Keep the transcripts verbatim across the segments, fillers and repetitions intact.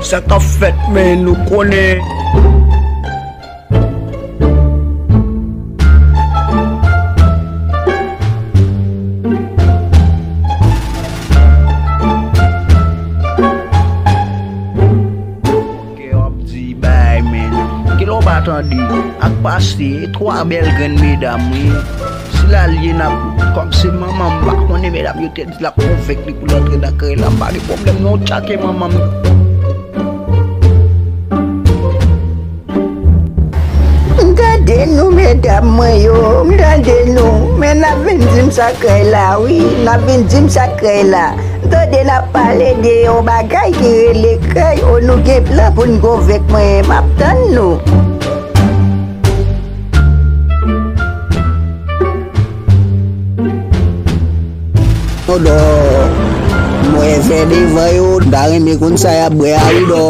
Sa k ap fèt, men nou konnen. Kè w ap di bay, men kilè w pa tande ak pase twa bèl grenn medam, wi. Si l al ye n ap, kòm se manman m, m pa konnen, medam yo te di l ap konvenk li pou l antre nan kay la, m pa gen pwoblèm non, tchake manman m. M tande nou, medam mwen yo, m tande nou, men n ap vin di m sa kay la, wi, n ap vin di m sa kay la. M tande n ap pale de yon bagay ki rele kay, o nou gen plan pou n konvenk mwen, m ap tann nou. Odò, m wè vè devan yo, m ta renmen konn sa y ap bwè a wi dò.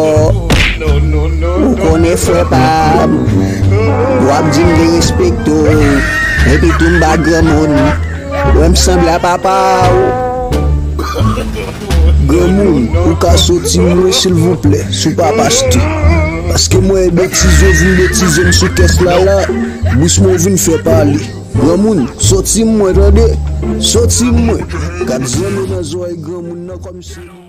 Ou konnen frè pa m, w ap di m derespekte w, epi tou m pa granmoun. Wè m sanble a papa w. Granmoun, ou ka soti mwen silvouplè, si w pa paste. Paske m wè betize w vin betize m sou kès la la, bous mwen w vin fè pale. Granmoun, soti mwen tande, soti mwen. Gad zanmi nan zòrèy granmoun nan kòmsi.